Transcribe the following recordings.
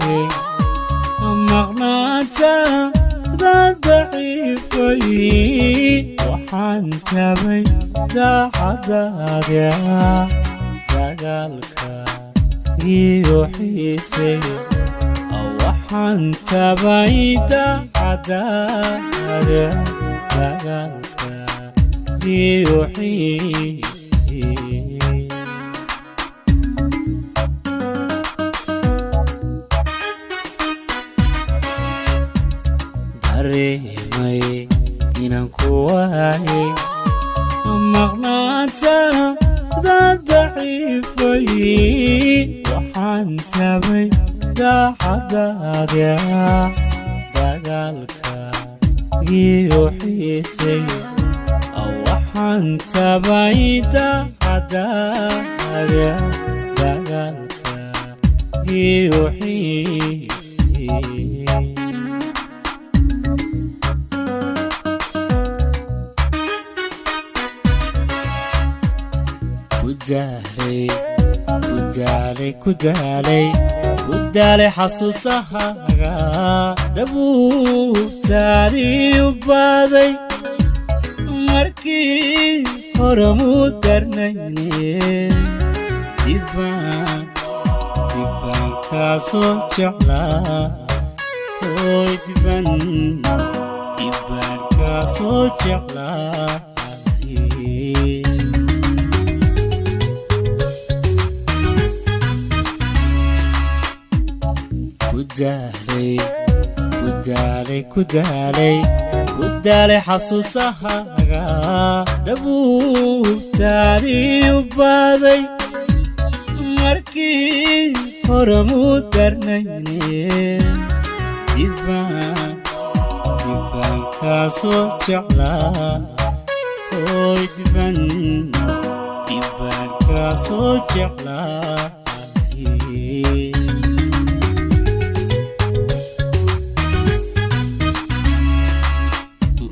waayay, maqnaantaada daciifay. Waxaan tabay daacadaada, dagaalka iyo xiisay. Waxaan tabay daacadaada, dagaalka iyo xiisay. Dareemay inaan ku waayay, maqnaantaada daciifay. Waxaan tabay daacadaada, dagaalka iyo xiisay. Waxaan tabay daacadaada, dagaalka iyo xiisay. Ku daalay, ku daalay, ku daalay, ku daalay xasuusahaaga, dabuubtaadii u baaday. Markii hore muu darnayne, dibaan, dibaan kaasoo jeclaa. Oy, diban, dibaan kaasoo jeclaa. Ku daalay, ku daalay, ku daalay, ku daalay xasuusahaaga, dabuubtaadii u baaday. Markii hore muu darnayne, dibaan, dibaan kaasoo jeclaa. Oy, diban, dibaan kaasoo jeclaa.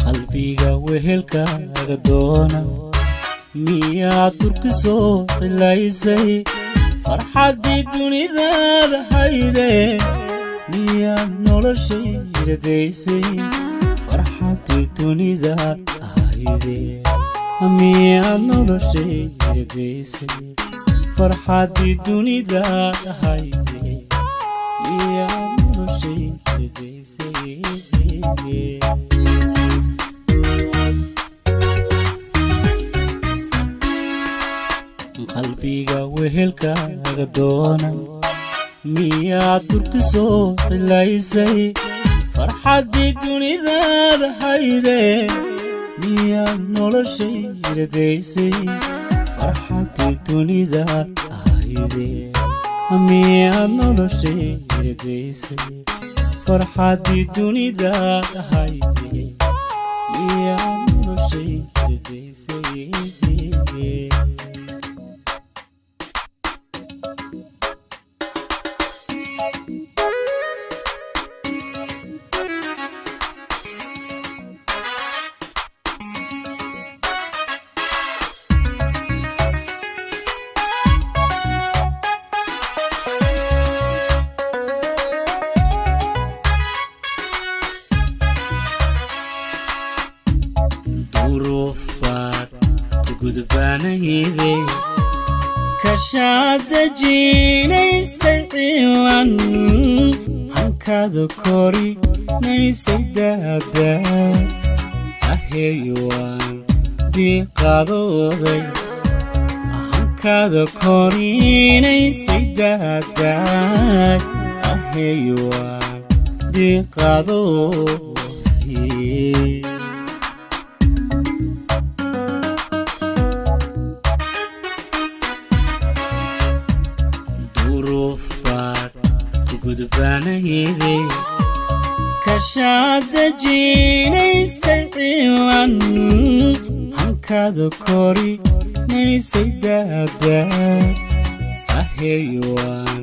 Qalbiga wehelkaaga doona, miyaad durki soo cilaysay? Farxaddii dunidaada hayde, miyaad noloshayda daysay? Farxaddii dunidaad ahayde, miyaad noloshayda daysay? Farxaddii dunidaad ahayde, miyaad noloshayda daysay? Qalbiga wehelkaaga doona, miyaad durki soo cilaysay? Farxaddii dunidaada hayde, miyaad noloshayda daysay? Farxaddii dunidaad ahayde, miyaad noloshayda daysay? Farxaddii dunidaad ahayde, miyaad noloshayda daysay? Duruuf baad ku gudbaanayde, kashaad dejinaysay cilan, hankaada korinaysay daada. Aheywaan diiqadooday, hankaada korinaysay daadaag. Aheywaan diiqadooday. Duruuf baad ku gudbaanayde, kashaad dejinaysay cilan, hankaada korinaysay daada. Aheywaan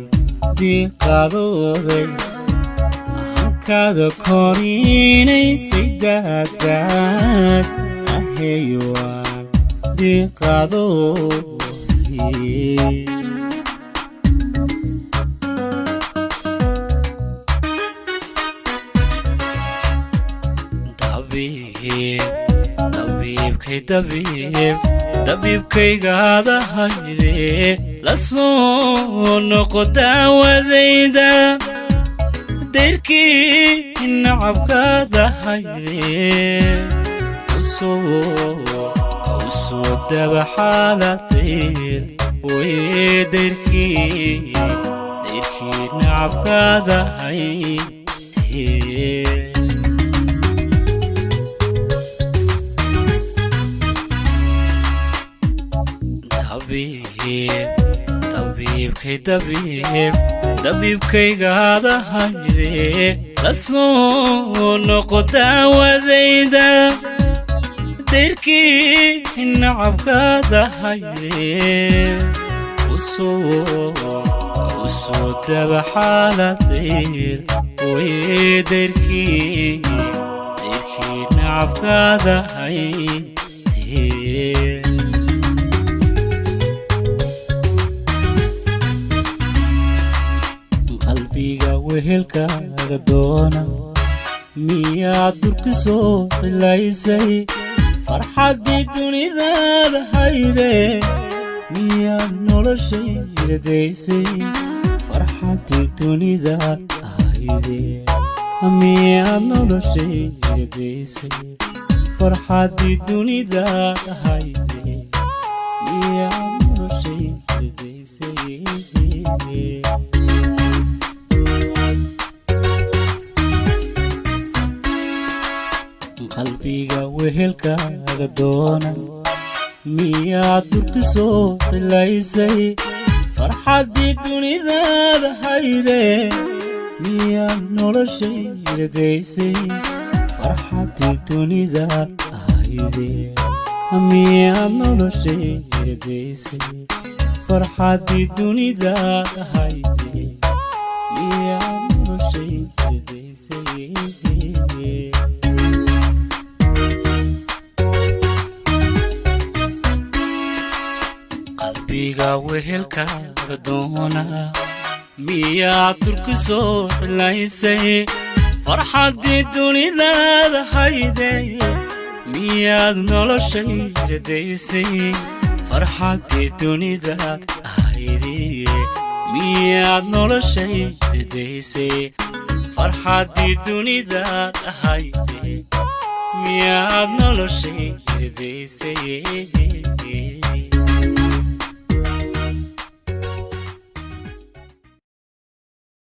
diiqadooday, hankaada korinaysay daadaag. Aheywaan diiqadooday. Dabiib, dabiibkay, dabiib, dabiibkaygaada hayde, la soo noqo daawadayda. Dayrkii nacabkaada hayde, usoo daba xaaladeed way. Dayrkii, dayrkii nacabkaada hayde. Dabiib, dabiibkay, dabiib, dabiibkaygaada hayde, la soo noqo daawadayda. Dayrkii nacabkaada hayde, usoo daba xaaladeed way. Dayrkii, dayrkii nacabkaada hayde. Qalbiga wehelkaaga doona, miyaad durki soo cilaysay? Farxaddii dunidaada hayde, miyaad noloshayradaysay? Farxaddii dunidaad hayde, miyaad noloshayradaysay? Farxaddii dunidaad hayde, miyaad noloshayradaysay? Qalbiga wehelkaaga doona, miyaad durki soo cilaysay? Farxaddii dunidaada hayde, miyaad noloshayradaysay? Farxaddii dunidaad hayde, miyaad noloshayradaysay? Farxaddii dunidaad hayde, miyaad noloshayradaysay? Qalbiga wehelkaaga doona, miyaad durki soo cilaysay? Farxaddii dunidaada hayde, miyaad noloshayradaysay? Farxaddii dunidaad hayde, miyaad noloshayradaysay? Farxaddii dunidaad hayde, miyaad noloshayradaysay?